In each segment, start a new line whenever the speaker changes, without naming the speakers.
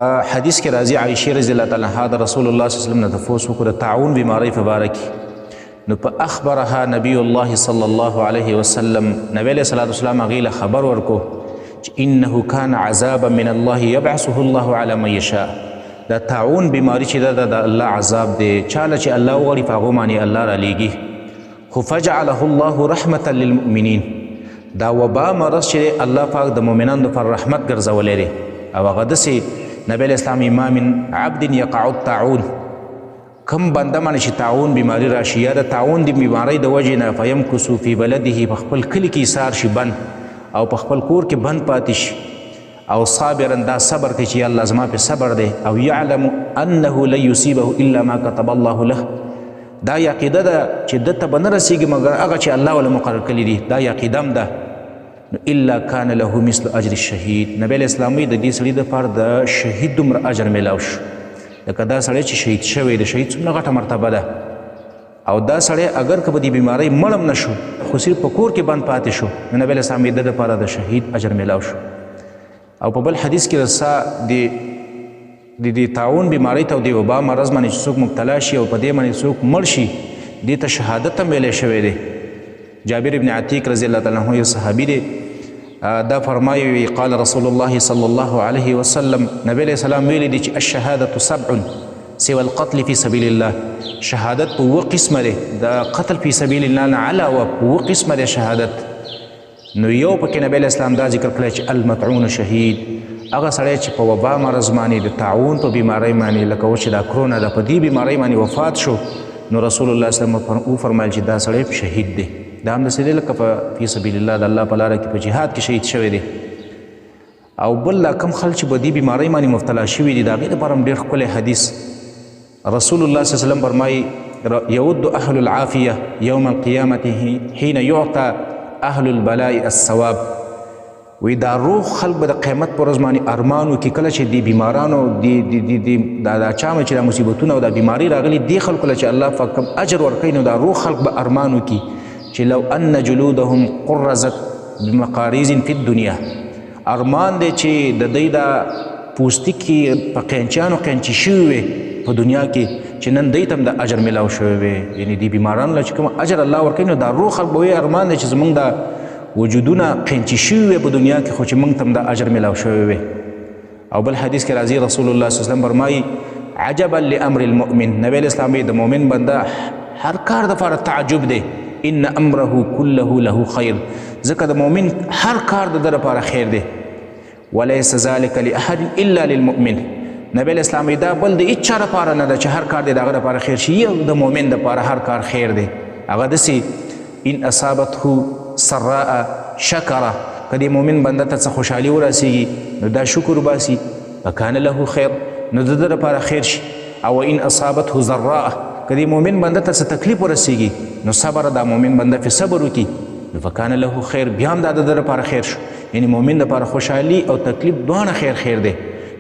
حدیث کې راځي، عائشه رضی الله تعالی عنها د رسول الله صلی الله علیه وسلم نه تفوس وکړ د طاعون بیماری په باره کې. نو په اخبرها نبی الله صلی الله علیه وسلم، نبی علیه الصلاة والسلام هغې له خبر ورکو چې انه کان عذابا من الله یبعثه الله علی من یشاء. دا طاعون بیماری چې ده، دا د الله عذاب دی، چاله چې الله وغواړي په هغو باندې الله رالیږي. خو فجعله الله رحمة للمؤمنین، دا وبا مرض چې دی الله پاک د مؤمنانو لپاره رحمت ګرځولی دی. او هغه داسې نبی علیه السلام ما من عبد یقع الطاعون، کم بنده باندې چې طاعون بیماری راشي یا د طاعون د بیمارۍ د وجې نه فیمکث فی بلده، په خپل کلي کې ایسار شي بند او په خپل کور کې بند پاتې شي، او صابرا دا صبر کوي چې الله زما په صبر دی، او یعلم انه لن یصیبه الا ما کتب الله له، دا عقیده ده چې ده ته به نه رسېږي مګر هغه چې الله وله مقرر کړي دي، دا عقیده هم ده. نو الا کان له مثل اجر الشهید، نبی علیه السلام وایي د دې سړي دپاره د شهید دومره اجر میلاو شو، لکه دا سړی چې شهید شوی، د شهید څومره غټه مرتبه ده. او دا سړی اګر که په دې بیمارۍ مړ هم نه شو، خو صرف په کور کې بند پاتې شو، نو نبی علیه السلام وایي د ده دپاره د شهید اجر میلاو شو. او په بل حدیث کې رسا د دې طاعون بیمارۍ ته او د وبا مرض باندې چې څوک مبتلا شي او په دې باندې څوک مړ شي، دې ته شهادت هم ویلی شوی دی. جابر ابن عتیق رضی الله تعالی عنہ یو صحابي دی، دا فرمایي وی قال رسول الله صلی الله علیه وسلم، نبی علیه السلام ویلي دي چې الشهادة سبع سوى القتل فی سبیل الله، شهادت په اووه قسمه دی، د قتل فی سبیل الله نه علاوه په اووه قسمه دی شهادت. نو یو پکې نبی علیه السلام دا ذکر کړی چې المطعون شهید، هغه سړی چې په وبا مرض باندې د طاعون په بیمارۍ باندې لکه اوس چې دا کرونا ده په دې بیمارۍ باندې وفات شو، نو رسول الله صلی الله علیه وسلم وفرمایل چې دا سړی شهید دی. دا هم داسې دی لکه په فی سبیل الله د الله په لاره کې په جهاد کې شهید شوی دی. او بل لا کم خلک چې په دې بیمارۍ باندې مبتلا شوي دي، د هغې دپاره هم ډېر ښکلی حدیث رسول الله صلی الله علیه وسلم فرمایي یود اهل العافیه یوم القیامة حین یعطى اهل البلاء الثواب. وی دا روغ خلک به د قیامت پر ورځ باندې ارمان وکړي کله چې دې بیمارانو دې دې دې دې دا دا چا چې دا مصیبتونه او دا بیماری راغلي دې خلکو له چې الله پاک کوم اجر ورکوي، نو دا روغ خلک به ارمان وکړي چې لو ان جلودهم قرزت بمقاریز فی الدنیا، ارمان دی چې د دوی دا پوستکي په قینچیانو قینچي شوي وي په دنیا کې چې نن دوی ته هم د اجر میلاو شوی وي. یعنې دې بیمارانو له چې کوم اجر الله ورکوي، نو دا روغ خلک به وایي ارمان دی چې زموږ دا وجودونه قینچي شوي وي په دنیا کې، خو چې موږ ته هم دا اجر میلاو شوی وي. او بل حدیث کې راځي رسول الله صلی الله علیه وسلم فرمایي عجبا لامر المؤمن، نبی علیه السلام وایي د مؤمن بنده هر کار دپاره تعجب دی، ان امره كله له خیر، ځکه د مؤمن هر کار د ده لپاره خیر دی. وليس ذلك لأحد الا للمؤمن، نبی علیه السلام وایي دا بل د هیچا لپاره نه ده چې هر کار دی د هغه لپاره خیر شي، یو د مؤمن دپاره هر کار خیر دی. هغه داسې ان اصابته سراء شکر، که دې مؤمن بنده ته څه خوشحالي ورسیږي نو دا شکر وباسي، فکان له خیر، نو د ده لپاره خیر شي. او ان اصابته ضراء، که دې مؤمن بنده ته څه تکلیف ورسیږي نو صبر، دا مؤمن بنده پې صبر وکړي نو فکان له خیر، بیا هم دا د ده لپاره خیر شو. یعنې مؤمن لپاره خوشحالي او تکلیف دواړه خیر خیر دی.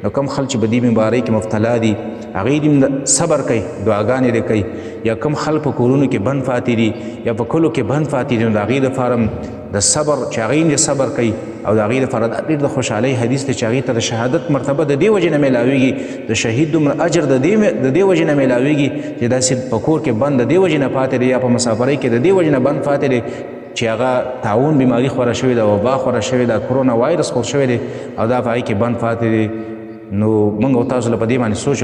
نو کم خلک چې په دې بیمارۍ کې مبتلا دي هغوی دې هم صبر کوي، دعاګانې دې کوي، یا کم خلک په کورونو کې بند پاتې دي یا په کلو کې بند پاتې دي، نو د هغوی دپاره هم د صبر چې هغوی هم دې صبر کوي، او د هغوی دپاره دا ډېر د خوشحالۍ حدیث دی چې هغوی ته د شهادت مرتبه د دې وجې نه میلاویږي، د شهید دومره اجر د دې وجې نه میلاویږي چې داسې په کور کې بند د دې وجې نه پاتې دی یا په مسافرۍ کې د دې وجې نه بند پاتې دی چې هغه طاعون بیماري خوره شوې ده، وبا خوره شوې ده، کرونا وایرس خور شوی دی او دا په هغې کې بند پاتې دی. نو موږ او تاسو له په دې باندې سوچ